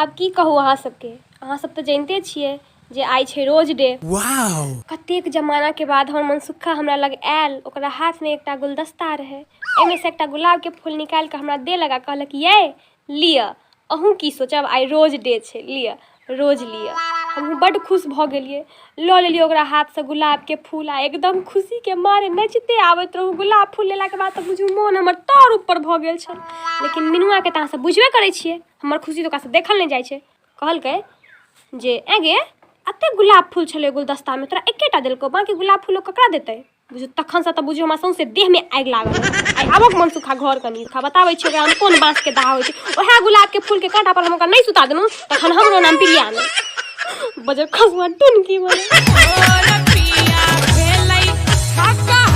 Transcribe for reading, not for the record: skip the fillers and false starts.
आब की कहू अहाँ सबके, अहाँ सब तऽ जनिते छियै जे आइ छै रोज डे। कतेक जमानाके बाद हमर मनसुक्खा हमरा लग आयल। ओकरा हाथमे एकटा गुलदस्ता रहै। ओहिमे सँ एकटा गुलाबके फूल निकालि कऽ हमरा देलक आ कहलक, यै लिअ, अहूँ की सोचब, आइ रोज डे छै, लिअ रोज लिअ। हमहूँ बड्ड खुश भऽ गेलियै। लऽ लेलियै ओकरा हाथसँ गुलाबके फूल आ एकदम खुशीके मारे नचिते आबैत रहू। गुलाब फूल लेलाके बाद तऽ बुझू मोन हमर तर ऊपर भऽ गेल छल। लेकिन मिनुआके तऽ अहाँसभ बुझबे करै छियै, हमर खुशी तऽ ओकरासँ देखल नहि जाइ छै। कहलकै जे ऐं गे, एतेक गुलाब फूल छलै गुलदस्तामे, तोरा एकेटा देलकौ, बाँकी गुलाब फूल ओ ककरा देतै? बुझू तखनसँ तऽ बुझू हमरा सौंसे देहमे आगि लागल। आइ आबक मनसुखा घर कनी खा बताबै छी ओकरा हम कोन बाँसके दाह होइ छै। ओएह गुलाबके फूलके काँटा पर हम ओकरा नहि सुता देलहुँ तखन हमरो नाम प्रिया नहि। बजर खसुआ टुनकी बने। पिया भेलै शाकाहारी।